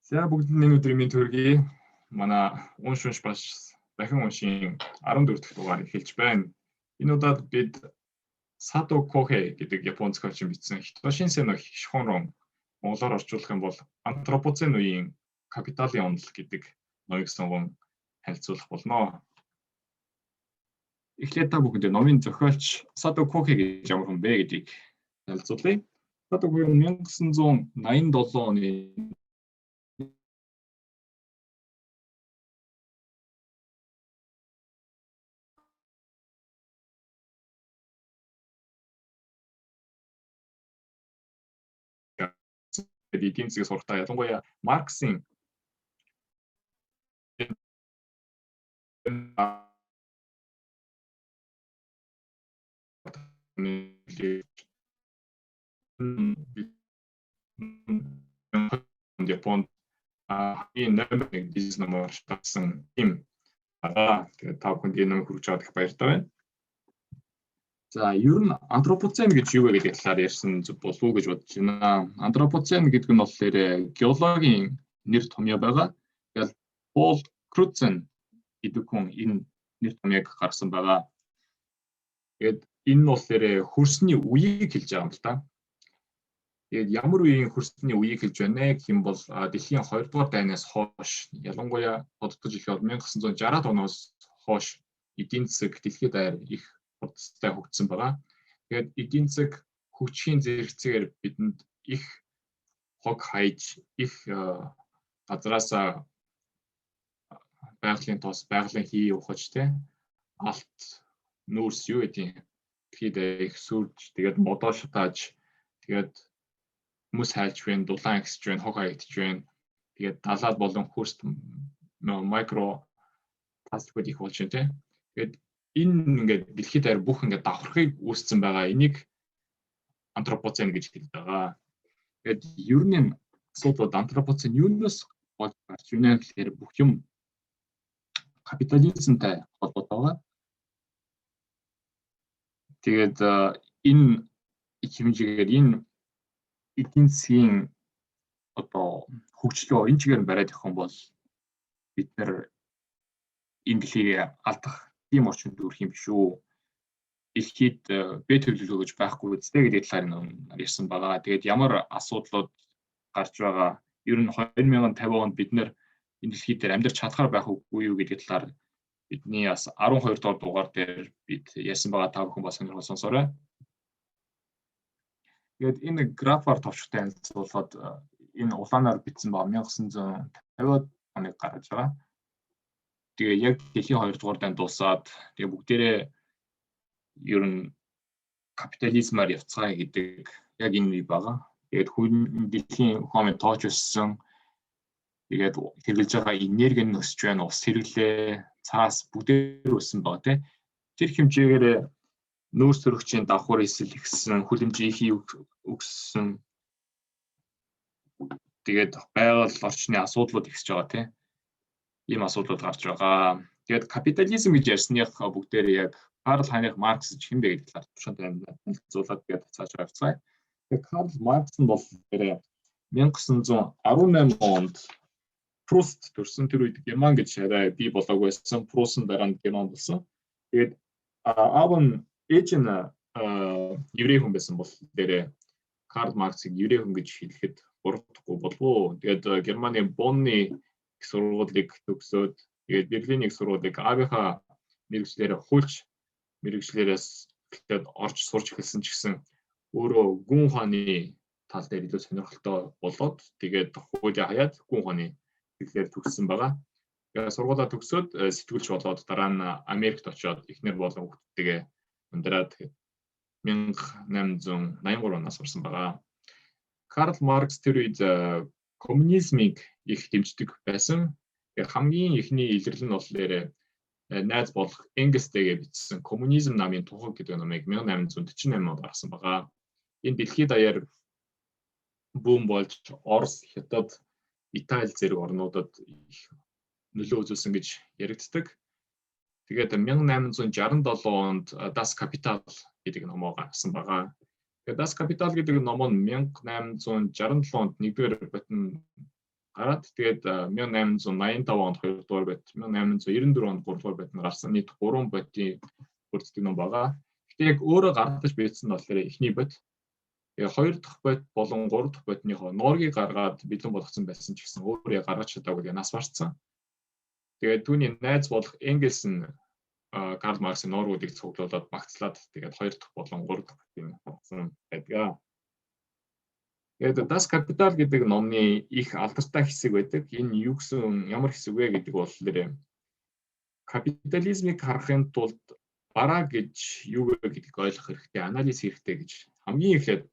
За бүгдэнд энэ өдрийн мэнд төргий. Манай унш унш бас дахин уншийн 14 дахь дугаар эхэлж байна. Энэ удаад бид Сато Кохэ гэдэг Япон зохиолчин бичсэн Хитошин Сэно Хишхонрон монголоор орчуулах юм бол антропоцен үеийн капиталын онол гэдэг номыг сонгон харилцуулах болно. Эхлээд та бүхэндээ номын зохиолч Сато Кохэ гэж ямар хүн бэ гэдгийг танилцуулъя. Сато Кохэ 1987 оны эдийн засгийг сурахтаа ялангуяа Марксийн Японд хамгийн номер 1 бизнес номоор гарсан юм байгаа. Тэгээд та бүхэнд энэ номыг хүргэж байгаад их баяртай байна. За ер нь антропоцен гэж юу вэ гэдэг талаар ярьсан зүг болов уу гэж бодож байна. Антропоцен гэдэг нь болохоор геологийн нэр томьёо байгаа. Тэгэл Пол Крутсен гэдэг хүн энэ нэр томьёог гаргасан байгаа. Тэгээд энэ нь болохоор хөрсний үеийг хэлж байгаа юм л та. Тэгээд ямар үеийн хөрсний үеийг хэлж байна гэх юм бол дэлхийн 2 дугаар дайнаас хойш, ялангуяа тодтогч хэлэхэд 1960-аад оноос хойш эдийн засаг дэлхийд даяар их хурдтай хөгжсөн байгаа. Тэгээд эдийн засаг хөгжихийн зэрэгцээгээр бидэнд их хог хайж, их газраасаа байгалийн тос, байгалийн хий ухаж те алт, нүүрс юу гэдгийг дэлхийд их сүрж, тэгээд модоо шатааж, тэгээд хүмүүс хайлж байна, дулаан ихсэж байна, хог хаягдж байна. Тэгээд далаад болон хөрст микро пластикууд их болж байна те. Тэгээд энэ ингээд дэлхийд даяар бүх ингээд давхархыг үүссэн байгаа. Энийг антропоцен гэж хэлдэг байгаа. Тэгээд ер нь энэ асуудлууд антропоцен юунаас болж гарч байна гэхээр бүх юм капитализмтай холбоотой байгаа. Тэгээд энэ хэмжээгээр энэ эдийн засгийн одоо хөгжлөө энэ чигээр бариад явах юм бол бид нэр энэ дэлхийг алдах тийм орчинд өрөх юм биш үү? Дэлхийд бэ төлөвлөгөө гэж байхгүй үстэй гэдэг талаар нь ярьсан байгаа. Тэгээд ямар асуудлууд гарч байгаа? Ер нь 2050 онд бид нэр энэ дэлхий дээр амьдарч чадхаар байх үгүй юу гэдэг талаар бидний бас 12 дугаар дугаар дээр бид ярьсан байгаа. Та бүхэн бас сонирхол сонсоорой. Тэгээд энэ графаар товчтой танилцуулахад энэ улаанаар бичсэн байгаа 1950 оныг гаргаж байгаа. Тэгээ яг дэлхийн 2 дугаар дайн дуусаад тэгээ бүгдээрээ ер нь капитализмаар явцгаая гэдэг яг энэ үе байгаа. Тэгээд хүн дэлхийн хомын тооч өссөн. Тэгээд хэрэглэж байгаа энерги нь өсөж байна, ус хэрэглээ, цаас бүгдээр өссөн байгаа тий. Тэр хэмжээгээр нүүрс төрөгчийн давхар эсэл ихсэн, хүлэмжийн хий өгсөн. Тэгээд байгаль орчны асуудлууд ихсэж байгаа тий. Ийм асуудлууд гарч байгаа. Тэгээд капитализм гэж ярьсных бүгдээр яг Карл Хайнрих Маркс гэж хэн бэ гэдэг талаар тушаан танилцуулаад тэгээд цаашаа явцгаая. Тэгээд Карл Маркс нь бол нэрээ 1918 онд Пруст төрсэн. Тэр үед Герман гэж арай бий болоогүй байсан. Прус нь дараа нь Герман болсон. Тэгээд аав нь ээж нь еврей хүн байсан бол дээрээ Карл Марксыг еврей хүн гэж хэлэхэд буруудахгүй болов уу. Тэгээд Германы Бонны их сургуулийг төгсөөд тэгээд Берлиний их сургуулийг аавынхаа мэргэжлээрээ хуульч мэргэжлээрээс эхлээд орж сурч эхэлсэн ч гэсэн өөрөө гүн ухааны тал дээр илүү сонирхолтой болоод тэгээд хуулийг хаяад гүн ухааны чиглэлээр төгссөн байгаа. Тэгээд сургуулаа төгсөөд сэтгүүлч болоод дараа нь Америкт очиод эхнэр болон хүүхдтэйгээ амьдраад 1883 оноос орсон байгаа. Карл Маркс тэр үед коммунизмыг их дэмждэг байсан. Тэгээд хамгийн эхний илэрлэл нь болохоор найз болох Энгельстэйгээ бичсэн Коммунизм намын тухай гэдэг номыг 1848 онд гаргасан байгаа. Энэ дэлхийд даяар бүүн болж Орос, Хятад, Итали зэрэг орнуудад их нөлөө үзүүлсэн гэж яригддаг. Тэгээд 1867 онд Das Kapital гэдэг номоо гаргасан байгаа. Тэгээд Das Kapital гэдэг ном нь 1867 онд нэгдүгээр ботин Гараад тэгээд 1885 онд 2 дугаар бод, 1894 онд 3 дугаар бод нь гарсан. Нийт 3 бодийн бүрддэг ном байгаа. Гэхдээ яг өөрөө гаргаж бичсэн нь болохоор эхний бод. Тэгээ 2 дахь бод болон 3 дахь бодныхоо нуургийг гаргаад бэлэн болгоцсон байсан ч гэсэн өөрөө гаргаж чадаагүй нас барцсан. Тэгээд түүний найз болох Энгельс нь Карл Марксийн нуургуудыг цуглуулад багцлаад тэгээд 2 дахь болон 3 дахь бодыг гаргасан байдаг. Тэгээд Das Kapital гэдэг номны их алдартай хэсэг байдаг. Энэ юу гэсэн ямар хэсэг вэ гэдэг бол нэрээ капитализмыг харахын тулд бараа гэж юу вэ гэдгийг ойлгох хэрэгтэй, анализ хэрэгтэй гэж хамгийн эхлээд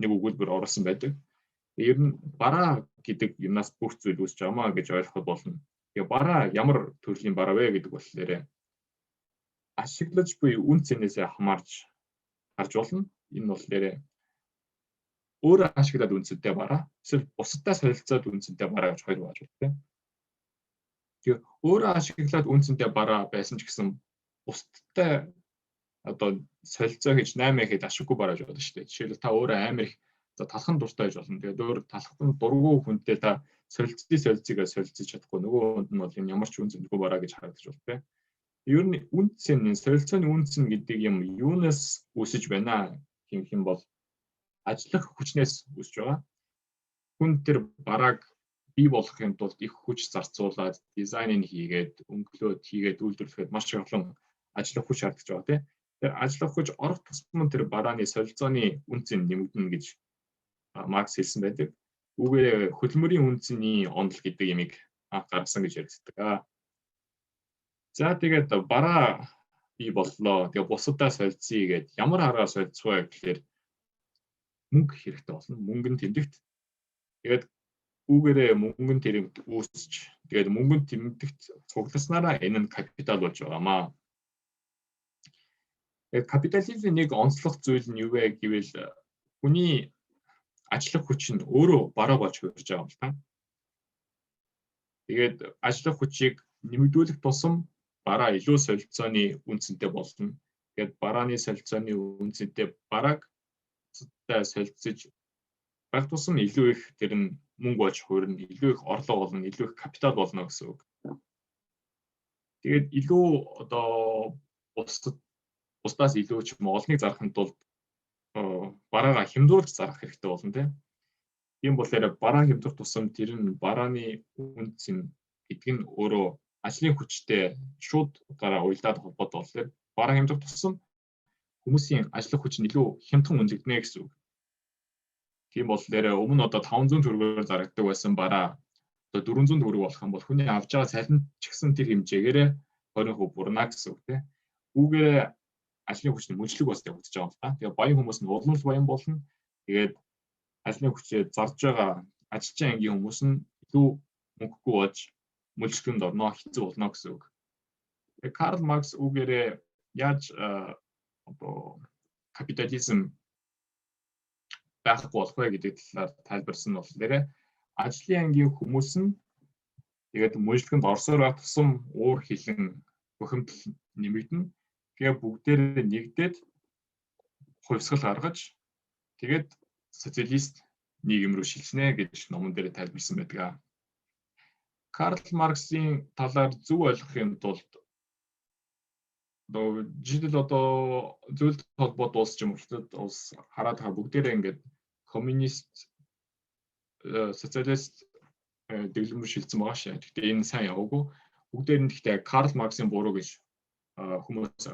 нэг өгүүлбэр оруулсан байдаг. Ер нь бараа гэдэг юмнаас бүх зүйл үүсэж байгаа маа гэж ойлгоход болно. Тэгээ бараа ямар төрлийн бараа вэ гэдэг болохоор ашиглаж буй үн цэнээсээ хамаарч харж болно. Энэ болохоор өөрөө ашиглаад үн цэнтэй бараа, эсвэл бусадтай солилцоод үн цэнтэй бараа гэж хоёр байж байна. Тэгээ өөрөө ашиглаад үн цэнтэй бараа байсан ч гэсэн бусадтай одоо солилцоо хийж 8 ихэд ашиггүй бараа гэж болно шүү дээ. Жишээлбэл, та өөрөө амар их за талхан дуртай байж болно. Тэгээд өөр талхан дургүй хүнтэй та солилцъё солилцъё солилцож чадахгүй, нөгөө хүнд нь бол энэ ямар ч үн цэнгүй бараа гэж харагдаж байна, тийм. Ер нь үн цэн, солилцооны үн цэн гэдэг юм юунаас үүсэж байна гэх юм бол ажиллах хүчнээс үүсэж байгаа. Хүн тэр барааг бий болгохын тулд их хүч зарцуулаад, дизайныг хийгээд, өнгөлөөд хийгээд, үйлдвэрлэхэд маш их олон ажиллах хүч шаардж байгаа, тийм. Тэр ажиллах хүч орох тусмаа тэр барааны солилцооны үн цэн нэмэгдэнэ гэж Маркс хэлсэн байдаг. Үүгээр хөдөлмөрийн үн цэний онол гэдэг ямыг анх гаргасан гэж яригддаг. За, тэгээд бараа бий боллоо. Тэгээ бусадаа солилцъё гээд ямар аргаар солилцох вэ гэхээр мөнгө хэрэгтэй болно. Мөнгөн тэмдэгт. Тэгээд үүгээрээ мөнгөн тэмдэгт үүсч, тэгээд мөнгөн тэмдэгт цугласнараа энэ нь капитал болж байгаамаа. Тэгээд капитализмын нэг онцлог зүйл нь юу вэ гэвэл хүний ажиллах хүч нь өөрөө бараа болж хувирж байгаа юм л та. Тэгээд ажиллах хүчийг нэмэгдүүлэх тусам бараа илүү солилцооны үн цэнтэй болно. Тэгээд барааны солилцооны үн цэнтэй барааг бусадтай солилцож байх тусам илүү их тэр нь мөнгө болж хувирна, илүү их орлого болно, илүү их капитал болно гэсэн үг. Тэгээд илүү одоо бусдаас илүү ч юм уу олныг зарахын тулд бараагаа хямдруулж зарах хэрэгтэй болно, тийм. Тийм болохоор бараа хямдрах тусам тэр нь барааны үн цэн гэдэг нь өөрөө ажлын хүчтэй шууд утгаараа уялдаад холбоотой болохоор бараа хямдрах тусам хүмүүсийн ажиллах хүч нь илүү хямдхан үнэлэгдэнэ гэсэн үг. Тийм болохоор өмнө одоо 500 төгрөгөөр зарагддаг байсан бараа одоо 400 төгрөг болох юм бол хүний авж байгаа цалин ч гэсэн тэр хэмжээгээрээ 20% бурна гэсэн үг, тийм. Үүгээр ажлын хүчний мөлжлөг бас явагдаж байгаа юм л та. Тэгээ баян хүмүүс нь улам л баян болно. Тэгээд ажлын хүчээ зарж байгаа ажилчин ангийн хүмүүс нь илүү мөнгөгүй болж мөлжлөнд орно, хэцүү болно гэсэн үг. Тэгээ Карл Маркс үүгээрээ яаж одоо капитализм байхгүй болох вэ гэдэг талаар тайлбарсан нь болохоор ажлын ангийн хүмүүс нь тэгээд мөлжлөгөнд орсоор байх тусам уур хилэн, бухимдал нэмэгдэнэ. Тэгээ бүгдээрээ нэгдээд хувьсгал гаргаж, тэгээд социалист нийгэм рүү шилжинэ гэж номон дээр тайлбарсан байдаг. Карл Марксийн талаар зөв ойлгохын тулд одоо жишээлбэл одоо зөвлөлт холбоот улс ч юм уу, хятад улс хараад байгаа бүгдээрээ ингээд коммунист, социалист дэглэм рүү шилжсэн байгаа шээ. Гэхдээ энэ сайн яваагүй. Бүгдээр нь гэхдээ Карл Марксийн буруу гэж хүмүүс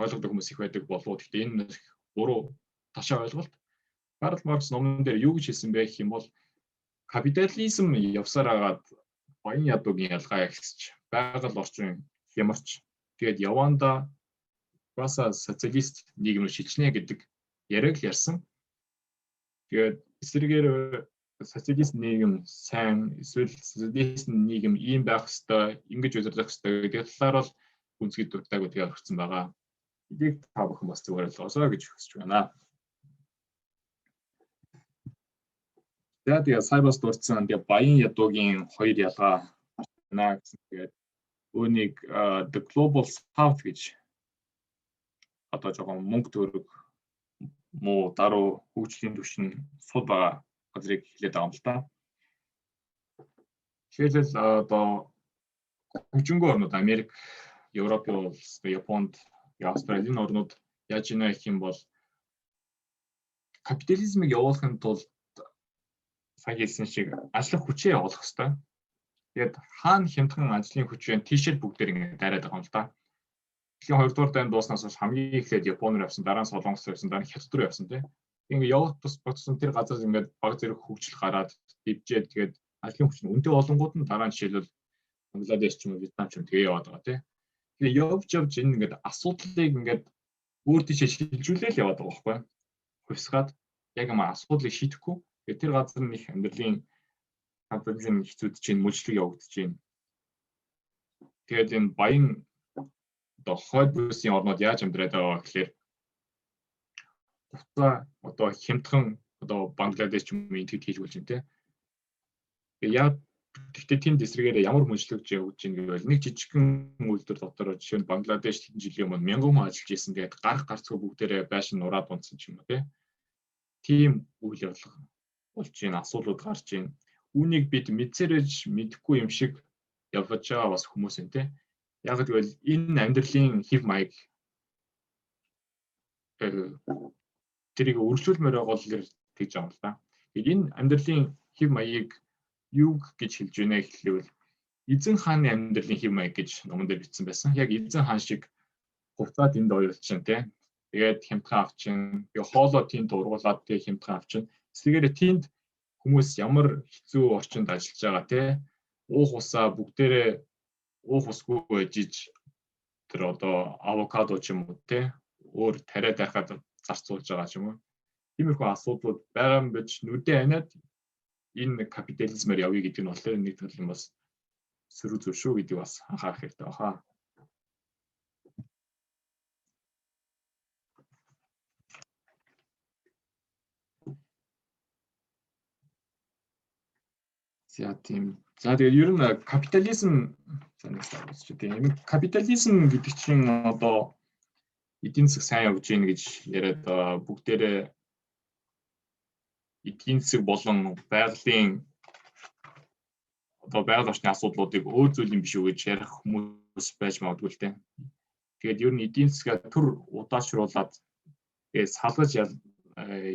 ойлгодог хүмүүс их байдаг болов. Гэхдээ энэ буруу ташаа ойлголт. Карл Маркс номон дээр юу гэж хэлсэн бэ гэх юм бол капитализм явсаар агаад баян ядуугийн ялгаа ихсэж, байгаль орчин хямарч, тэгээд яванда баса социалист нийгэм рүү шилжинэ гэдэг яриаг л ярьсан. Тэгээд эсрэгээр социалист нийгэм сайн, эсвэл социалист нийгэм ийм байх ёстой, ингэж удирдах ёстой гэдэг талаар бол гүнзгий дурдаагүй, тэгээ орхисон байгаа. Эдийг та бүхэн бас зүгээр ойлгоосой гэж хүсэж байна. За, тэгээ сая бас дурдсан, тэгээ баян ядуугийн хоёр ялгаа байна гэсэн. Тэгээд үүнийг The Global South гэж одоо жоохон мөнгө төгрөг муу, даруй, хөгжлийн түвшин сул байгаа газрыг хэлээд байгаа юм л та. Жишээлбэл, одоо хөгжингүй орнууд, Америк, Европын улс, Японд, Австралийн орнууд яаж ийна гэх юм бол капитализмыг явуулахын тулд сая хэлсэн шиг ажлах хүчээ явуулах хэрэгтэй. Тэгээд хаана хямдхан ажлын хүч вэ? Тийшээ бүгдээр ингэ дайраад байгаа юм л да. Дэлхийн 2 дугаар дайн дууснаас хойш хамгийн эхлээд Япон руу явсан, дараа нь Солонгос руу явсан, дараа нь Хятад руу явсан тийм. Ингээ явах тус бодсон тэр газар ингээд баг зэрэг хөгжил гараад дэвжээд, тэгээд ажлын хүч нь үнэтэй болонгууд нь дараа нь жишээлбэл Бангладеш ч юм уу, Вьетнам ч юм, тэгээ яваад байгаа тийм. Тэгээ явж явж энэ ингээд асуудлыг ингээд өөр тийшээ шилжүүлээл яваад байгаа байхгүй. Хувьсгаад яг юм асуудлыг шийдэхгүй. Тэгээ тэр газар нь их амьдралын капитализм хэцүүдж чинь, мөчлөг явагдаж байна. Тэгээд энэ баян одоо хойд бүсийн орнууд яаж амьдраад байгаа гэхлээр хувцаа одоо хямдхан одоо Бангладеш ч юм уу энтэд хийж болж байна те. Тэгээ яг гэхдээ тэнд эсрэгээрээ ямар мөчлөгж явагдаж байна гэвэл нэг жижигхэн үйлдвэр дотор, жишээ нь Бангладеш, хэдэн жилийн өмнө 1000 хүн ажиллаж исэн. Тэгээд гарах гарцгүй бүгдээрээ байшин нураад унтсан ч юм уу те. Тийм үйл явдал болж байна, асуудлууд гарч байна. Үүнийг бид мэдсээрэж мэдэхгүй юм шиг явж байгаа бас хүмүүс юм те. Яг гэвэл энэ амьдралын хэв маяг тэрийг өргөжүүлмээр байгаа л тэгж байгаа юм л да. Тэгээд энэ амьдралын хэв маягийг юу гэж хэлж байна гэхлээр эзэн хааны амьдралын хэв маяг гэж номон дээр бичсэн байсан. Яг эзэн хаан шиг хувцаад энд оёлчин тий. Тэгээд хямдхан авчин. Тэгээ хоолоо тэнд ургуулад тэгээ хямдхан авчин. Эсрэгээр тэнд хүмүүс ямар хэцүү орчинд ажиллаж байгаа тий. Уух усаа бүгдээрээ уух усгүй байж тэр одоо авокадо ч юм уу тий өөр тариа дайхаад зарцуулж байгаа ч юм уу. Тиймэрхүү асуудлууд байгаа юм биш, нүдэ аниад энэ капитализмаар явъя гэдэг нь болохоор нэг төрлийн бас сөрөг зүйл шүү гэдэг бас анхаарах хэрэгтэй баха. За, тийм. За, тэгээд ер нь капитализм, за, нэг слайд үзчих тийм. Капитализм гэдэг чинь одоо эдийн засаг сайн явж гин гэж яриад бүгдээрээ эдийн засаг болон байгалийн одоо байгаль орчны асуудлуудыг өөр зүйл юм биш үү гэж ярих хүмүүс байж магадгүй л дээ. Тэгээд ер нь эдийн засгаа төр удаашруулад тэгээд салгаж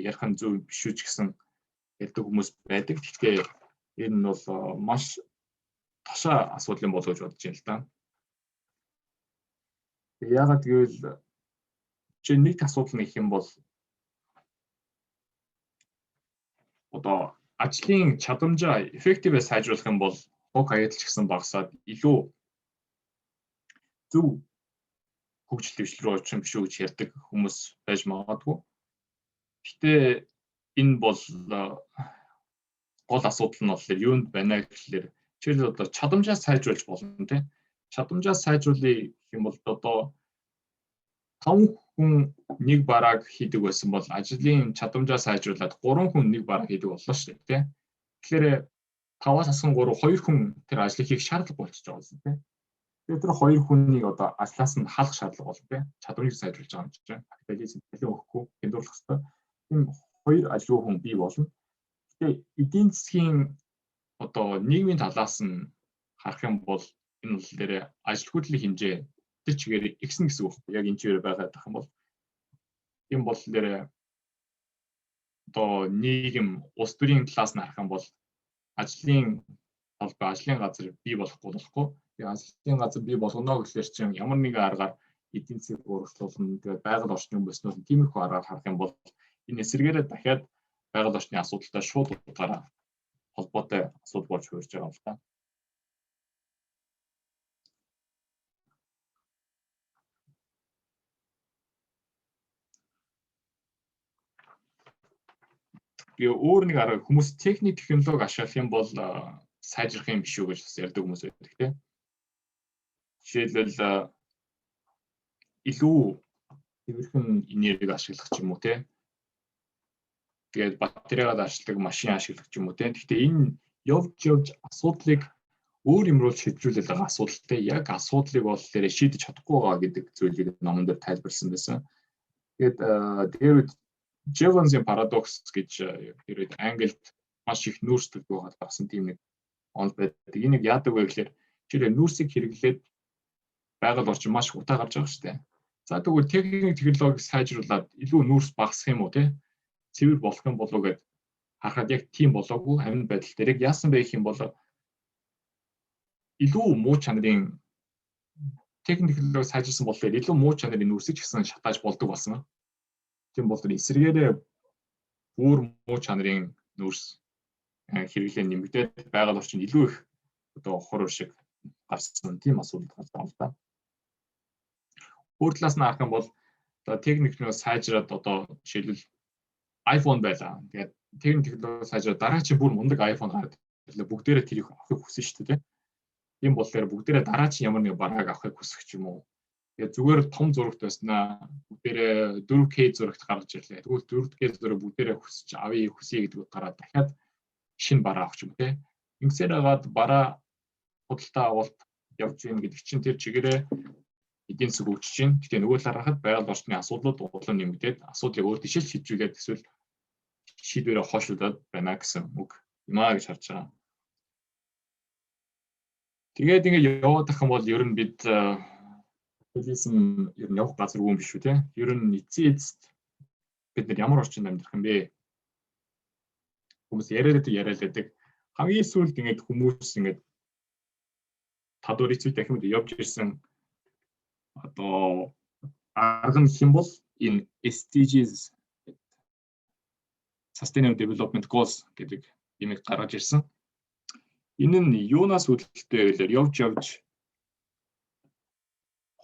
ярих нь зөв биш үү ч гэсэн ярьдаг хүмүүс байдаг. Гэхдээ энэ нь бол маш ташаа асуудал юм болов гэж бодож байна л да. Яагаад гэвэл чи нэг асуудал нэг юм бол одоо ажлын чадамжаа эффективээ сайжруулах юм бол хог хаягдал ч гэсэн багасаад илүү зөв хөгжил дэвшил рүү очих юм биш үү гэж ярьдаг хүмүүс байж магадгүй. Гэтэ энэ бол гол асуудал нь болохоор юунд байна гэхлээр жишээлбэл одоо чадамжаа сайжруулж болно тий. Чадамжаа сайжруулъя гэх юм бол одоо 5 хүн нэг барааг хийдэг байсан бол ажлын чадамжаа сайжруулад 3 хүн нэг барааг хийдэг боллоо шүү дээ тий. Тэгэхээр 5-аас асхан 3 2 хүн тэр ажлыг хийх шаардлага болчихж байгаа юм тий. Тэгээд тэр 2 хүнийг одоо ажлаас нь халах шаардлага болно тий. Чадамжийг сайжруулж байгаа юм чинь. Капитализм талын өгөхгүй хямдруулах хэрэгтэй. Тийм хоёр ажилгүй хүн бий болно. Гэтэ эдийн засгийн одоо нийгмийн талаас нь харах юм бол энэ бол дээр ажилтгуудлын хэмжээ тэр чигээр ихсэн гэсэн үг байхгүй, яг энэ чигээр байгаа гэх юм бол. Тийм бол дээр одоо нийгэм улс төрийн талаас нь харах юм бол ажлын холбоо, ажлын газар бий болохгүй. Тэгээ ажлын газар бий болгоно гэхлээр чинь ямар нэгэн аргаар эдийн засгийг урагшлуулна, тэгээ байгаль орчны бөснөл, тиймэрхүү аргаар харах юм бол энэ эсрэгээрээ дахиад байгаль орчны асуудалтай шууд утгаараа холбоотой асуудал болж хувирж байгаа юм л та. Би өөр нэг арга, хүмүүс техник технологи ашиглах юм бол сайжрах юм биш үү гэж бас ярьдаг хүмүүс байдаг тийм. Жишээлбэл, илүү цэвэрхэн энерги ашиглах ч юм уу тийм. Тэгээд батарейгаар ашигладаг машин ашиглах ч юм уу тийм. Гэхдээ энэ явж явж асуудлыг өөр юм руу шилжүүлэл байгаа асуудалтай, яг асуудлыг бол дээрээ шийдэж чадахгүй байгаа гэдэг зүйлийг номон дээр тайлбарласан байсан. Тэгээд тэр үед Jevons-ийн парадокс гэж тэр үед Англид маш их нүүрсдэг байгаа болсон тийм нэг онол байдаг. Энийг яадаг вэ гэхээр жишээлбэл нүүрсийг хэрэглээд байгаль орчин маш утаа гарч байгаа шүү дээ. За, тэгвэл техник технологиг сайжруулад илүү нүүрс багасгах юм уу, те? Цэвэр болох юм болов уу гэд харахад яг тийм болоогүй. Амин байдал дээр яг яасан бэ гэх юм бол илүү муу чанарын техник технологи сайжирсан болохоор илүү муу чанарын нүүрсийг ч гэсэн шатааж болдог болсон. Тийм болохоор эсрэгээрээ бүр муу чанарын нүүрс хэрэглээ нэмэгдээд байгаль орчинд илүү их одоо хор шиг гарсан, тийм асуудал гарч байгаа юм л да. Өөр талаас нь харах юм бол одоо техник технологи сайжраад, одоо жишээлбэл iPhone байлаа. Тэгээд техник технологи сайжраад дараа чинь бүр мундаг iPhone гараад ирлээ. Бүгдээрээ тэрийг авахыг хүсэн шүү дээ. Тийм болохоор бүгдээрээ дараа чинь ямар нэг барааг авахыг хүсэх ч юм уу. Тэгээд зүгээр том зурагт байснаа бүгдээрээ 4K зурагт гаргаж ирлээ. Тэгвэл 4K зураг бүгдээрээ хүсэж авъя, хүсье гэдэг утгаараа дахиад шинэ бараа авах ч юм уу, те. Ингэсээр хагаад бараа худалдаа авалт явж гин гэдэг чинь тэр чигээрээ эдийн засаг хөгжиж чинь. Гэхдээ нөгөө талаар харахад байгаль орчны асуудлууд улам нэмэгдээд, асуудлыг өөр тийшээ шийдвэрлээд эсвэл шийдвэрээ хойшлуулад байна гэсэн үг юм аа гэж харж байгаа. Тэгээд ингээд яваад ах юм бол ер нь бид капитализм ер нь явах газаргүй юм биш үү, те? Ер нь эцсийн эцэст бид нар ямар орчинд амьдрах юм бэ? Хүмүүс яриад байдаг, яриад байдаг. Хамгийн сүүлд ингээд хүмүүс ингээд татвар эцэг дахин явж ирсэн одоо арга нь хэм бол энэ SDGs, Sustainable Development Goals гэдэг юмыг гаргаж ирсэн. Энэ нь юунаас үүдэлтэй гэхээр явж явж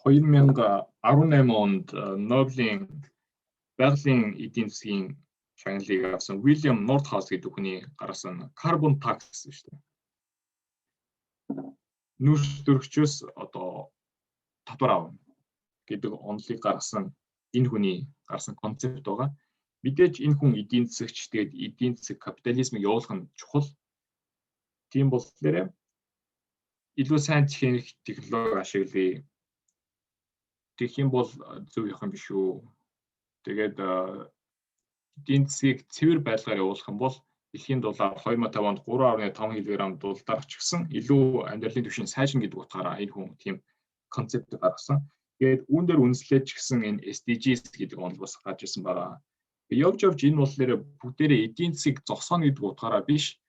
2018 онд Нобелийн байгалийн эдийн засгийн шагналыг авсан Уильям Нордхаус гэдэг хүний гаргасан carbon tax шүү дээ. Нүүрс төрөгчөөс одоо татвар авна гэдэг онолыг гаргасан энэ хүний гаргасан концепт байгаа. Мэдээж энэ хүн эдийн засагч, тэгээд эдийн засаг капитализмыг явуулах нь чухал. Тийм болохоор илүү сайн техник технологи ашиглая. Тэгэх юм бол зөв явах юм биш үү? Тэгээд эдийн засгийг цэвэр байдлаар явуулах юм бол дэлхийн дулаар 2050 онд 3.5 кг дулдаарч гэсэн илүү амьдралын түвшин сайжна гэдэг утгаараа энэ хүн тийм концепт гаргасан. Тэгээд үүн дээр үндэслээд ч гэсэн энэ SDGs гэдэг онол бас гарч ирсэн байгаа. Явж явж энэ болохоор бүгдээрээ эдийн засгийг зогсооно гэдэг утгаараа биш,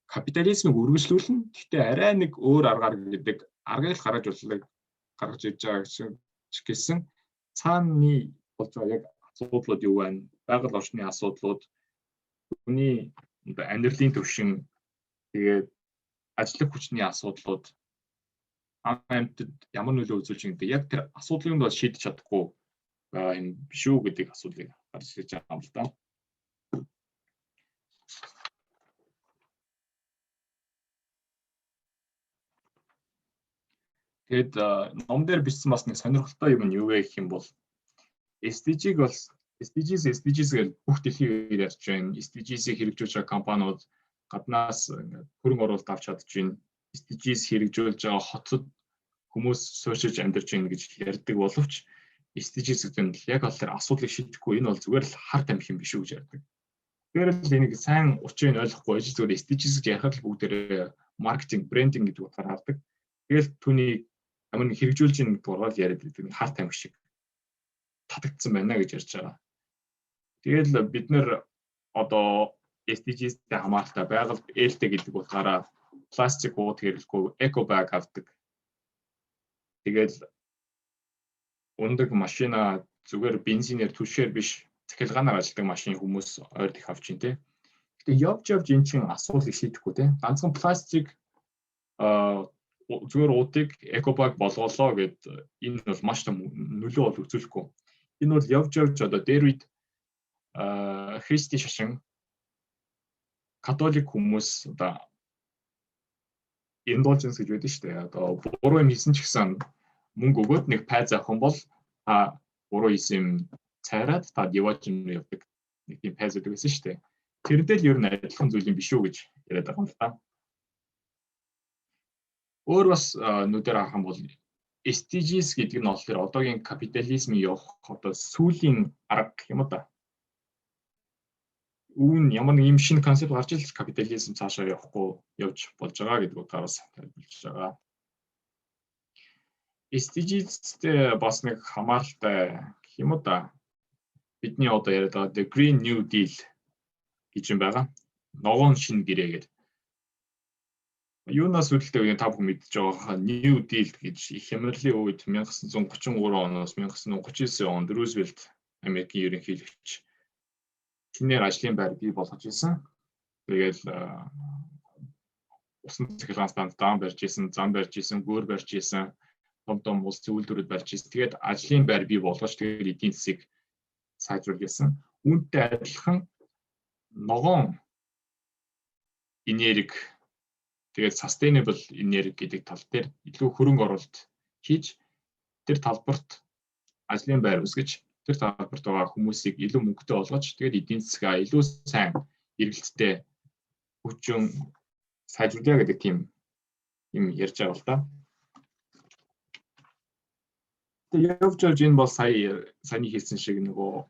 капитализмыг үргэлжлүүлнэ. Гэхдээ арай нэг өөр аргаар гэдэг аргыг л гаргаж боллоо гаргаж ирж байгаа гэсэн цааны болж байгаа яг асуудлууд юу байна? Байгаль орчны асуудлууд, хүний амьдралын түвшин, тэгээд ажиллах хүчний асуудлууд, амьтад ямар нөлөө үзүүлж гэдэг яг тэр асуудлыг нь бол шийдэж чадахгүй байгаа юм биш үү гэдэг асуудлыг гарч ирж байгаа юм л да. Тэгээд ном дээр бичсэн бас нэг сонирхолтой юм нь юу вэ гэх юм бол SDG-г бол SDGs, SDGs гэж бүх дэлхийгээр ярьж байна. SDGs-ийг хэрэгжүүлж байгаа компаниуд гаднаас ингээд хөрөнгө оруулалт авч чадж байна. SDGs хэрэгжүүлж байгаа хотод хүмүүс суурьшиж амьдарч байна гэж ярьдаг боловч SDGs гэдэг нь яг бол тэр асуудлыг шийдэхгүй, энэ бол зүгээр л хар тамхи юм биш үү гэж ярьдаг. Тэгэхээр л энийг сайн учрыг ойлгохгүй байж зүгээр SDGs гэж ярихад л бүгдээрээ маркетинг, брендинг гэдэг утгаар хардаг. Тэгэл түүнийг ямар нэг хэрэгжүүлж ийн гэдэг ургаал яриад байдаг, нэг хар тамхи шиг татагдсан байна гэж ярьж байгаа. Тэгэл бид нэр одоо SDGs-тэй хамааралтай, байгаль ээлтэй гэдэг утгаараа пластик ууд хэрэглэхгүй, eco bag авдаг. Тэгэл ундаг машина зүгээр бензинээр, түлшээр биш, цахилгаанаар ажилладаг машин хүмүүс ойрд их авч чинь, те. Гэтэ явж явж эн чинь асуудлыг шийдэхгүй, те. Ганцхан пластик зүгээр уудыг eco bag болгоолоо гэд энэ бол маш том нөлөө бол үзүүлэхгүй. Энэ бол явж явж одоо дээр үед христийн шашин, католик хүмүүс одоо indulgence гэж байдаг шүү дээ. Одоо буруу юм хийсэн ч гэсэн мөнгө өгөөд нэг пайз авах юм бол та буруу хийсэн юм цайраад та диваж юм явдаг нэг тийм пайз өгдөг байсан шүү дээ. Тэрнтэй л ер нь адилхан зүйл юм биш үү гэж яриад байгаа юм л та. Өөр бас нүдээр харах юм бол SDGs гэдэг нь болохоор одоогийн капитализмын явах одоо сүүлийн арга гэх юм уу та. Үүн ямар нэг юм шинэ концепт гарч ил капитализм цаашаа явахгүй явж болж байгаа гэдэг утгаараас тайлбарлаж байгаа. SDGs-тэй бас нэг хамааралтай гэх юм уу да. Бидний одоо яриад байгаа The Green New Deal гэж юм байгаа. Ногоон шинэ гэрээ гэдэг. Юунаас үүдэлтэй вэ, та бүхэн мэдж байгаа New Deal гэж их хямралын үед 1933 оноос 1939 онд Рузвельт, Америкийн ерөнхийлөгч, шинээр ажлын байр бий болгож ирсэн. Тэгэл усан цахилгаан станц даан барьж исэн, зам барьж исэн, гөөр барьж исэн, том том улс үйлдвэрүүд барьж исэн. Тэгээд ажлын байр бий болгож, тэгээд эдийн засгийг сайжруулж исэн. Үүнтэй адилхан ногоон энерги, тэгээд sustainable энерги гэдэг тал дээр илүү хөрөнгө оруулалт хийж, тэр талбарт ажлын байр үүсгэж, тэр талбарт байгаа хүмүүсийг илүү мөнгөтэй болгож, тэгээд эдийн засгаа илүү сайн эргэлттэй хүчин сайжруулъя гэдэг тийм юм ярьж байгаа л да. Тэгээ явж явж энэ бол сая саяны хэлсэн шиг нөгөө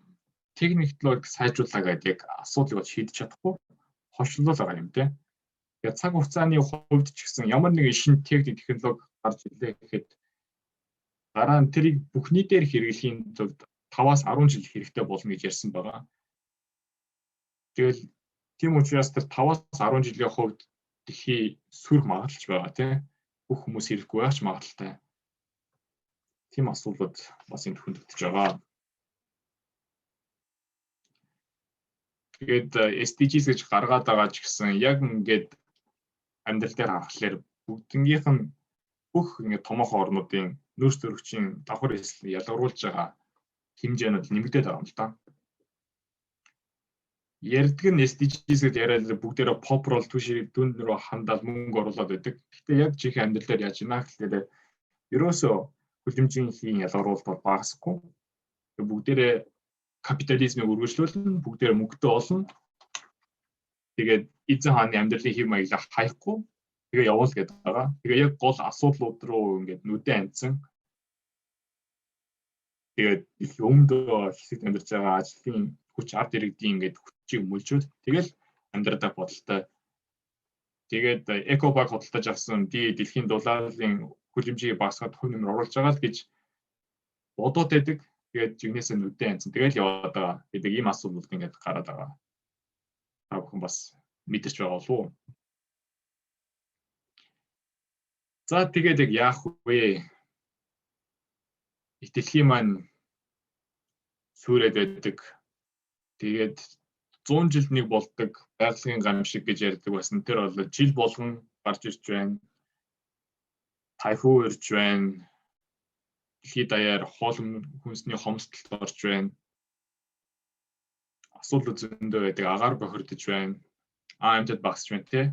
техник технологи сайжруулаа гэдэг яг асуудлыг бол шийдэж чадахгүй хойшлол байгаа юм те. Тэгээд цаг хугацааны хувьд ч гэсэн ямар нэгэн шинэ техник технологи гарч ирлээ гэхэд дараа нь тэрийг бүхний дээр хэрэглэхийн тулд 5-аас 10 жил хэрэгтэй болно гэж ярьсан байгаа. Тэгэл тийм учраас тэр 5-аас 10 жилийн хувьд дэлхий сүрэх магадлалч байгаа тийм. Бүх хүмүүс хэрэггүй байх ч магадлалтай. Тийм асуудлууд бас энд хөндөгдөж байгаа. Тэгээд SDGs гэж гаргаад байгаа ч гэсэн яг ингээд амьдрал дээр харахаар бүгднгийнх нь бүх ингээд томоохон орнуудын нөөц төрөгчийн давхар эсэл ялгаруулж байгаа хэмжээнүүд нэмэгдээд байгаа юм л да. Ярьдаг нь SDGs гэж яриад бүгдээрээ pop рол түшийг дүнд рүү хандаал мөнгө оруулаад байдаг. Гэхдээ яг жинхэнэ амьдрал дээр яаж ийна гэхлээр ерөөсөө хүлэмжийн хийн ялгаруулалт бол багасахгүй. Бүгдээрээ капитализмыг үргэлжлүүлнэ, бүгдээрээ мөнгөтэй болно. Тэгээд эзэн хааны амьдралын хэв маяглаа хаяхгүй тэгээ явуул гэдэг байгаа. Тэгээ яг гол асуудлууд руу ингээд нүдэн андсан. Тэгээд их өмнөдөө хэсэгт амьдарч байгаа ажлын хүч, ард иргэдийн ингээд хүчийг мөлжөөд тэгэл амьдрах бодолтой. Тэгээд Экобанк худалдаж авсан би дэлхийн долларын хүлэмжийг багасгаад хувь нэмэр оруулж байгаа л гэж бодоод байдаг. Тэгээд жигнэсээ нүдэн андсан. Тэгэл яваад байгаа гэдэг ийм асуудлууд ингээд гараад байгаа. Та бүхэн бас мэдэрч байгаа болов уу? За, тэгээд яг яах вэ? Дэлхийн маань сүрээд байдаг. Тэгээд 100 жилд нэг болдог байгалийн гамшиг гэж ярьдаг байсан. Тэр бол жил болгон гарч ирж байна. Тайфун ирж байна. Дэлхийд даяар хоол хүнсний хомсдолд орж байна. Асуудал зөндөө байдаг. Агаар бохирдож байна. Амьтад багасч байна тий.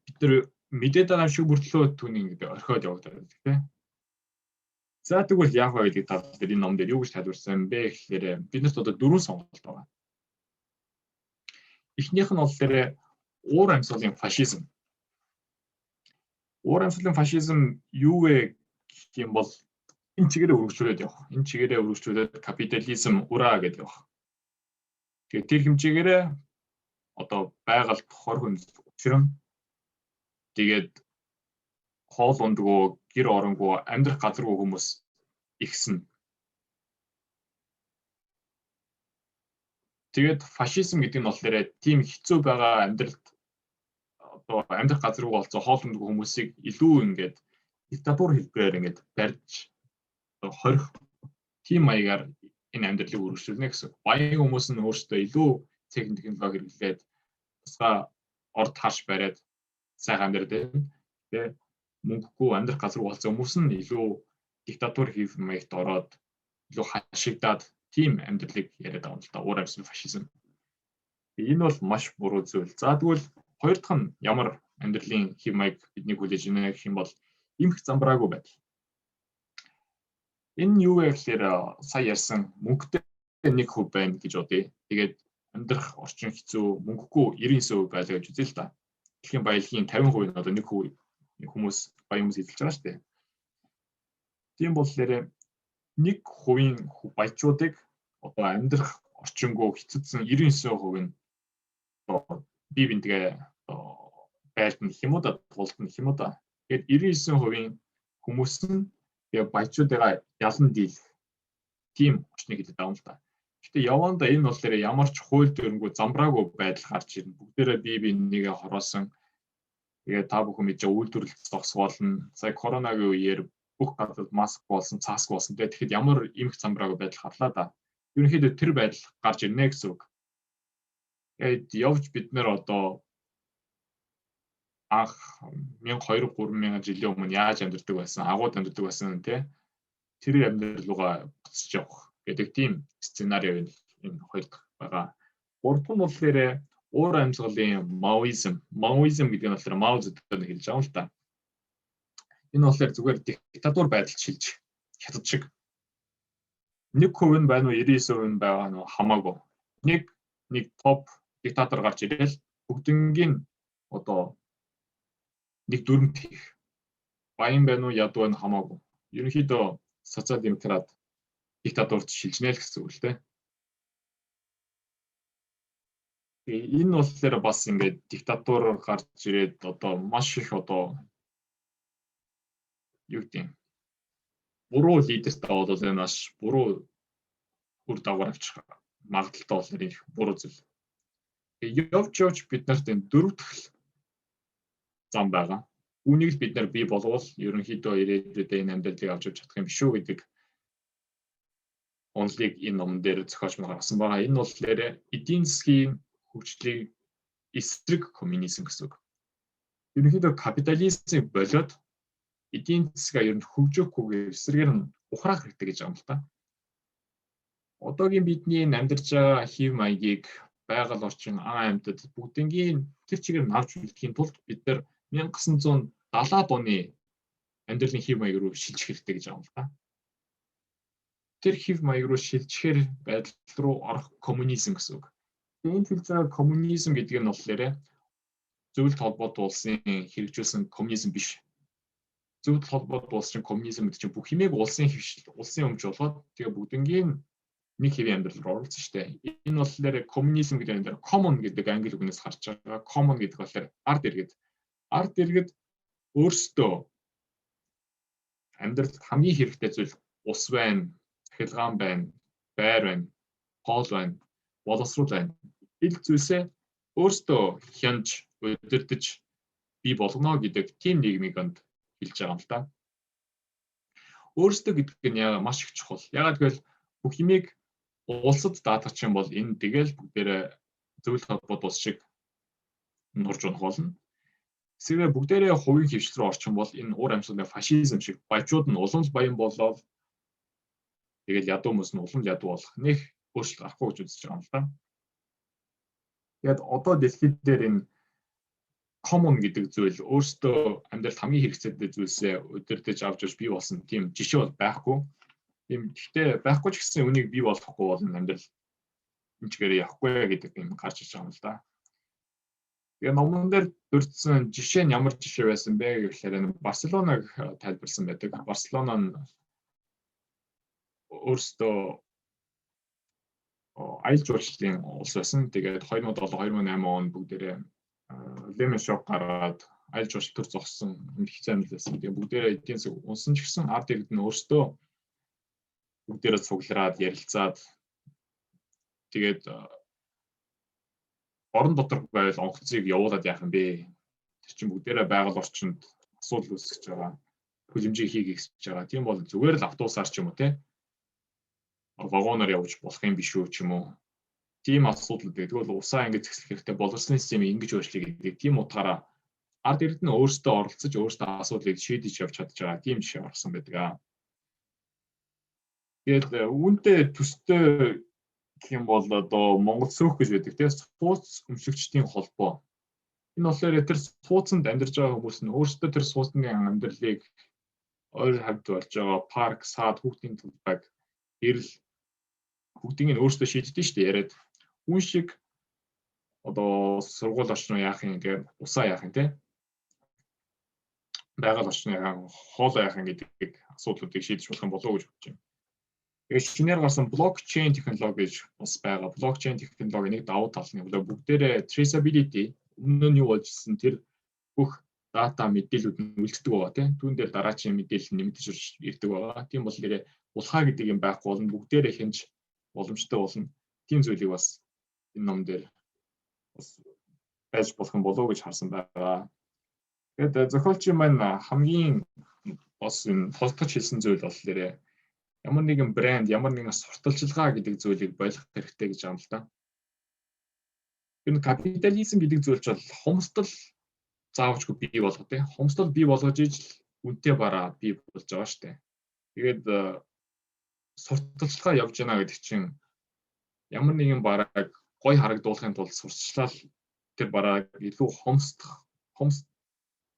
Бид нар мэдээд байгаа юм шиг мөртлөө түүний ингээд орхиод явагдаад байдаг тий. За, тэгвэл яах вэ гэдэг тал дээр энэ ном дээр юу гэж тайлбарсан бэ гэхээр биднэрт одоо дөрвөн сонголт байгаа. Эхнийх нь болохоор уур амьсгалын фашизм. Уур амьсгалын фашизм юу вэ гэх юм бол энэ чигээрээ үргэлжлүүлээд явах. Энэ чигээрээ үргэлжлүүлээд капитализм ураа гэдээ явах. Тэгээд тэр хэмжээгээрээ одоо байгальд хор хүнд учран, тэгээд хоол ундгүй, гэр оронгүй, амьдрах газаргүй хүмүүс ихсэн. Тэгээд фашизм гэдэг нь болохоор тийм хэцүү байгаа амьдралд одоо амьдрах газаргүй болсон, хоол ундгүй хүмүүсийг илүү ингээд диктатур хэлбэрээр ингээд барьж одоо хорих тийм маягаар энэ амьдралыг үргэлжлүүлнэ гэсэн. Баян хүмүүс нь өөрсдөө илүү техник технологи хэрэглээд тусгай орд харш бариад сайхан амьдраад байна. Тэгээ мөнгөгүй, амьдрах газаргүй болсон хүмүүс нь илүү диктатур хэв маягт ороод илүү хашигдаад тийм амьдралыг яриад байгаа юм л да. Уур амьсгал фашизм. Энэ бол маш буруу зүйл. За, тэгвэл хоёр дахь нь ямар амьдралын хэв маяг биднийг хүлээж байна гэх юм бол эмх замбраагүй байдал. Энэ юу вэ гэхээр сая ярьсан мөнгөтэй 1% байна гэж бодъё. Тэгээд амьдрах орчин хэцүү, мөнгөгүй 99% байлаа гэж үзье л та. Дэлхийн баялагын 50% нь одоо 1% хүмүүс, баян хүмүүс эзэлж байгаа шүү дээ. Тийм болохоор 1%-ийн баячуудыг одоо амьдрах орчин хэцүү болгох, орчингөө хэцүүдсэн 99% нь одоо бие биентэйгээ одоо байлдана гэх юм уу да, тулдна гэх юм уу да. Тэгээд 99%-ийн хүмүүс нь тэгээ баячуудыгаа ялан дийлэх тийм орчныг хэлээд байгаа юм л да. Гэтэ явандаа энэ бол дээр ямар ч хууль дүрмгүй замбраагүй байдал гарч ирнэ. Бүгдээрээ бие биенийгээ хороосон. Тэгээд та бүхэн мэдээ үйлдвэрлэл зогсоолно. Сая коронагийн үеэр бүх газар маск болсон, цааск болсон. Тэгээд тэгэхэд ямар эмх замбраагүй байдал гарлаа да. Ерөнхийдөө тэр байдал гарч ирнэ гэсэн үг. Тэгээд явж бид нэр одоо анх 1200 3000 жилийн өмнө яаж амьдардаг байсан, агууд амьдардаг байсан тий. Тэр амьдрал руугаа буцаж явах гэдэг тийм сценари энэ хоёр дахь байгаа. Гурав дахь нь болохоор уур амьсгалын маоизм. Маоизм гэдэг нь болохоор Мао Цзэдун хэлж байгаа юм л та. Энэ болохоор зүгээр диктатур байдал шилж хятад шиг. 1% нь байна уу, 99% нь байгаа нь хамаагүй. Нэг топ диктатор гарч ирээл бүгднгийн одоо нэг дүрмт хийх. Баян байна уу, ядуу байна хамаагүй. Ерөнхийдөө социал демократ диктатурт шилжнэ л гэсэн үг л дээ. Тэгээ энэ болохоор бас ингээд диктатур гарч ирээд одоо маш их одоо юу гэдэг юм буруу лидертэй бол энэ маш буруу үр дагавар авчих магадлалтай болохоор их буруу зүйл. Тэгээ явж явж бид нарт энэ дөрөв дэх зам байгаа. Үүнийг л бид нар бий болвол ерөнхийдөө ирээдүйдээ энэ амьдралыг авч явж чадах юм биш үү гэдэг онолыг энэ номон дээр зохиолч маань гаргасан байгаа. Энэ бол эдийн засгийн хөгжлийг эсрэг коммунизм гэсэн үг. Ерөнхийдөө капитализмыг болиод эдийн засгаа ер нь хөгжөөхгүйгээр эсрэгээр нь ухраах хэрэгтэй гэж байгаа юм л та. Одоогийн бидний амьдарч байгаа хэв маягийг байгаль орчин, ан амьтад бүгднгийн тэр чигээр нь авч үлдэхийн тулд бид нар 1970-аад оны амьдралын хэв маяг руу шилжих хэрэгтэй гэж байгаа юм л та. Тэр хэв маяг руу шилжихээр байдал руу орох коммунизм гэсэн үг. Энд хэлж байгаа коммунизм гэдэг нь болохоор зөвлөлт холбоот улсын хэрэгжүүлсэн коммунизм биш. Зөвлөлт холбоот улсын коммунизм гэдэг чинь бүх юмыг улсын хэвшил, улсын өмч болгоод тэгээ бүгднгийн нэг хэвийн амьдрал руу оруулсан шүү дээ. Энэ болохоор коммунизм гэдэг нь дээр common гэдэг англи үгнээс гарч байгаа. Common гэдэг болохоор ард иргэд. Ард иргэд өөрсдөө амьдралд хамгийн хэрэгтэй зүйл ус байна, цахилгаан байна, байр байна, хоол байна, боловсруул байна. Ил зүйлсээ өөрсдөө хянаж, удирдах бий болгоно гэдэг тийм нийгмийг онд хэлж байгаа юм л да. Өөрсдөө гэдэг нь яа маш их чухал. Яагаад гэвэл бүх юмыг улсад даатгах юм бол энэ тэгэл бүгдээрээ зөвлөлт холбоот улс шиг нурж унах болно. Эсвэл бүгдээрээ хувийн хэвшил рүү орчих юм бол энэ уур амьсгалын фашизм шиг баячууд нь улам л баян болоод тэгэл ядуу хүмүүс нь улам л ядуу болох нэг өөрчлөлт гарахгүй гэж үзэж байгаа юм л да. Тэгээд одоо дэлхийд дээр энэ common гэдэг зүйл өөрсдөө амьдралд хамгийн хэрэгцээтэй зүйлсээ удирдах авч явж бий болсон тийм жишээ бол байхгүй. Тийм гэхдээ байхгүй ч гэсэн үнийг бий болгохгүй бол амьдрал энэ чигээр явахгүй гэдэг юм гарч иж байгаа юм л да. Тэгээ номон дээр дурдсан жишээ нь ямар жишээ байсан бэ гэхлээр Барселонаг тайлбарлсан байдаг. Барселона нь өөрсдөө аялал жуулчлалын улс байсан. Тэгээд 2007 2008 онд бүгдээрээ Лемон шок гараад аялал жуулчлал төр зогссон хэцүү амьдрал байсан. Тэгээ бүгдээрээ эдийн засаг унсан ч гэсэн ард иргэд нь өөрсдөө бүгдээрээ цуглараад ярилцаад тэгээд орон дотор байвал онгоцыг явуулаад яах юм бэ? Тэр чинь бүгдээрээ байгаль орчинд асуудал үүсгэж байгаа. Хүлэмжийг хийх гэж байгаа. Тийм бол зүгээр л автобусаар ч юм уу те вагоноор явж болох юм биш үү ч юм уу. Тийм асуудал байдаг. Тэгвэл усаа ингэж зэгслэх хэрэгтэй, боловсролын системийг ингэж өөрчлөе гэдэг тийм утгаараа ард иргэд нь өөрсдөө оролцож өөрсдөө асуудлыг шийдэж явж чадж байгаа тийм жишээ гаргасан байдаг. Тэгээд үүнтэй төстэй гэх юм бол одоо Монгол цөөх гэж байдаг тийм сууц өмчлөгчдийн холбоо. Энэ болохоор тэр сууцанд амьдарч байгаа хүмүүс нь өөрсдөө тэр сууцны амьдралыг ойр хавьд болж байгаа парк, сад, хүүхдийн талбайг эрэл бүгдийг нь өөрсдөө шийддэг шүү дээ яриад. Үн шиг одоо сургууль орчин яах юм тэгээ усаа яах юм те байгаль орчны хоолой яах юм гэдэг асуудлуудыг шийдэж болох юм болов уу гэж бодож байна. Тэгээд шинээр гарсан блокчейн технологи гэж бас байгаа. Блокчейн технологи нэг давуу тал нь бүгдээрээ traceability, өмнө нь юу болж ирсэн тэр бүх дата мэдээлүүд нь үлддэг байгаа, тийм. Түүн дээр дараачийн мэдээлэл нэмэгдэж ирдэг байгаа. Тийм бол нэрээ булхаа гэдэг юм байхгүй болно. Бүгдээрээ хянаж боломжтой болно. Тийм зүйлийг бас энэ ном дээр бас байж болох юм болов уу гэж харсан байгаа. Тэгээд зохиолчийн маань хамгийн бас энэ тодотгож хэлсэн зүйл бол нэрээ ямар нэгэн брэнд, ямар нэгэн сурталчилгаа гэдэг зүйлийг болох хэрэгтэй гэж байгаа юм л да. Энэ капитализм гэдэг зүйл чинь бол хомсдол заавчгүй бий болгох, тийм. Хомсдол бий болгож ижил үнэтэй бараа бий болж байгаа шүү дээ. Тэгээд сурталчилгаа явж байна гэдэг чинь ямар нэгэн барааг гоё харагдуулахын тулд сурталчлал тэр барааг илүү хомсдох, хомс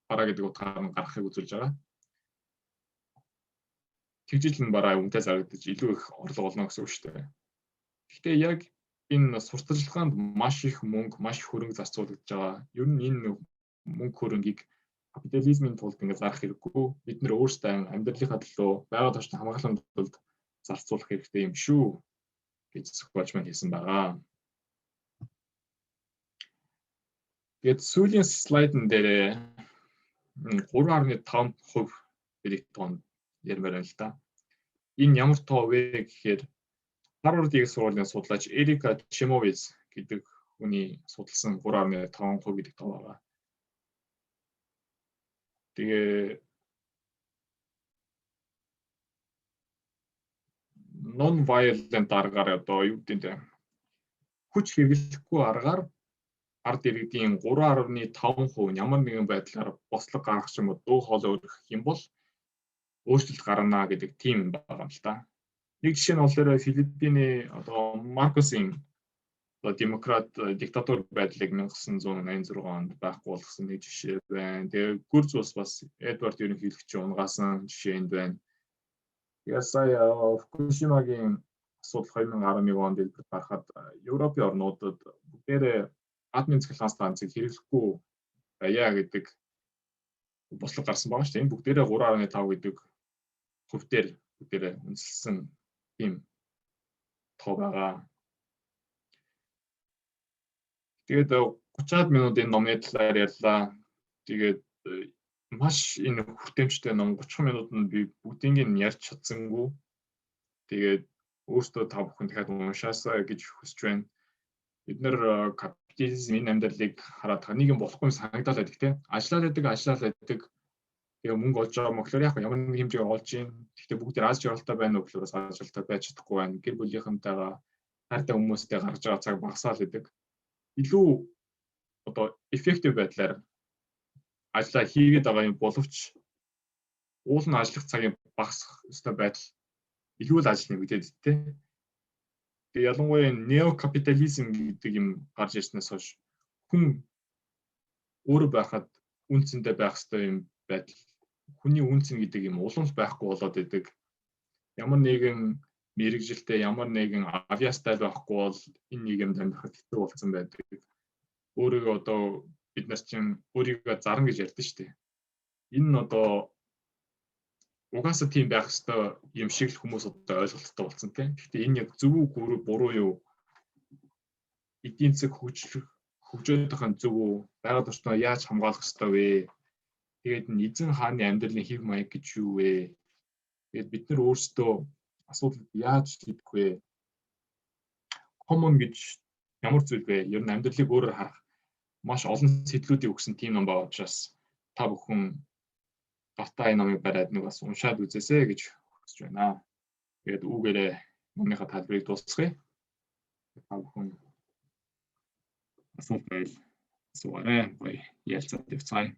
бараа гэдэг утгаар нь гаргахыг үзүүлж байгаа. Тэгжил энэ бараа үнэтэй зарагдаж илүү их орлого олно гэсэн үг шүү дээ. Гэхдээ яг энэ сурталчилгаанд маш их мөнгө, маш их хөрөнгө зарцуулагдаж байгаа. Ер нь энэ мөнгө хөрөнгийг капитализмын тулд ингэ зарах хэрэггүй. Бид нэр өөрсдөө амьдралынхаа төлөө, байгаль орчин хамгаалахын тулд зарцуулах хэрэгтэй юм шүү гэж зохиолч маань хэлсэн байгаа. Тэгээд сүүлийн слайдн дээр 3.5% гэдэг тоонд ярмаар байна л да. Энэ ямар тоо вэ гэхээр Харвард их сургуулийн судлаач Эрика Чемовиц гэдэг хүний судалсан 3.5% гэдэг тоо байгаа. Тэгээ non violent аргаар, одоо юу гэдэг нь, хүч хэрэглэхгүй аргаар ард иргэдийн 3.5% нь ямар нэгэн байдлаар бослого гаргах юм уу, дуу хоолой өргөх юм бол өөрчлөлт гарна гэдэг тийм юм байгаа юм л та. Нэг жишээ нь болохоор Филиппиний одоо Маркосын одоо демократ диктатур байдлыг 1986 онд байхгүй болгосон нэг жишээ байна. Тэгээ Гүрз улс бас Эдвард ерөнхийлөгчийн унгаасан жишээ энд байна. Тэгээ сая Фукушимагийн асуудал 2011 онд дэлбэрт гарахад Европын орнуудад бүгдээрээ атомын цахилгаан станцыг хэрэглэхгүй байя гэдэг бослого гарсан байгаа шүү дээ. Энэ бүгдээрээ 3.5 гэдэг хувь дээр бүгдээрээ үндэслэсэн тийм тоо байгаа. Тэгээд 30-аад минут энэ номны талаар ярьлаа. Тэгээд маш энэ хүртээмжтэй ном, 30 минутанд би бүгдийг нь ярьж чадсангүй. Тэгээд өөртөө та бүхэн дахиад уншаасаа гэж хүсэж байна. Бид нэр капитализм энэ амьдралыг хараад нэг юм болохгүй санагдаад байдаг, тийм. Ажиллаад байдаг, ажиллаад байдаг. Тэгээ мөнгө олж байгаа мөхлөөр яг ямар нэг хэмжээгээр олж ийн. Гэхдээ бүгд аз жаргалтай байна уу гэхлээр бас аз жаргалтай байж чадахгүй байна. Гэр бүлийнхэнтэйгээ, хайртай хүмүүстэй гаргаж байгаа цаг багасаал байдаг. Илүү одоо эффектив байдлаар ажиллаа хийгээд байгаа юм боловч уул нь ажиллах цагийн багасах ёстой байдал илүү л ажил нэмэгдээд, тэ. Тэгээ ялангуяа неокапитализм гэдэг юм гарч ирснээс хойш хүн өөрөө байхад үн цэнтэй байх ёстой юм байдал, хүний үн цэн гэдэг юм улам л байхгүй болоод идэг. Ямар нэгэн мэрэгжилтэй, ямар нэгэн авиастай байхгүй бол энэ нийгэмд амьдрахад хэцүү болсон байдаг. Өөрийгөө одоо бид нар чинь өөрийгөө зарна гэж ярьдэн шүү дээ. Энэ нь одоо угаасаа тийм байх ёстой юм шиг л хүмүүс одоо ойлголттой болсон, тийм. Гэхдээ энэ яг зөв үү, буруу юу? Эдийн засаг хөгжих хөгжөөд байгаа нь зөв үү? Байгаль орчноо яаж хамгаалах ёстой вэ? Тэгээд энэ эзэн хааны амьдралын хэв маяг гэж юу вэ? Тэгээд бид нар өөрсдөө асуудал яаж шийдэх вэ? Common гэж ямар зүйл вэ? Ер нь амьдралыг өөрөөр харах маш олон сэтлүүдийг өгсөн тийм ном байгаа учраас та бүхэн гартаа энэ номыг бариад нэг бас уншаад үзээсэй гэж хүсэж байна. Тэгээд үүгээрээ номныхаа талбарыг дуусгая. Та бүхэн асуулт байвал асуугаарай. Гоё ярилцаад явцгаая.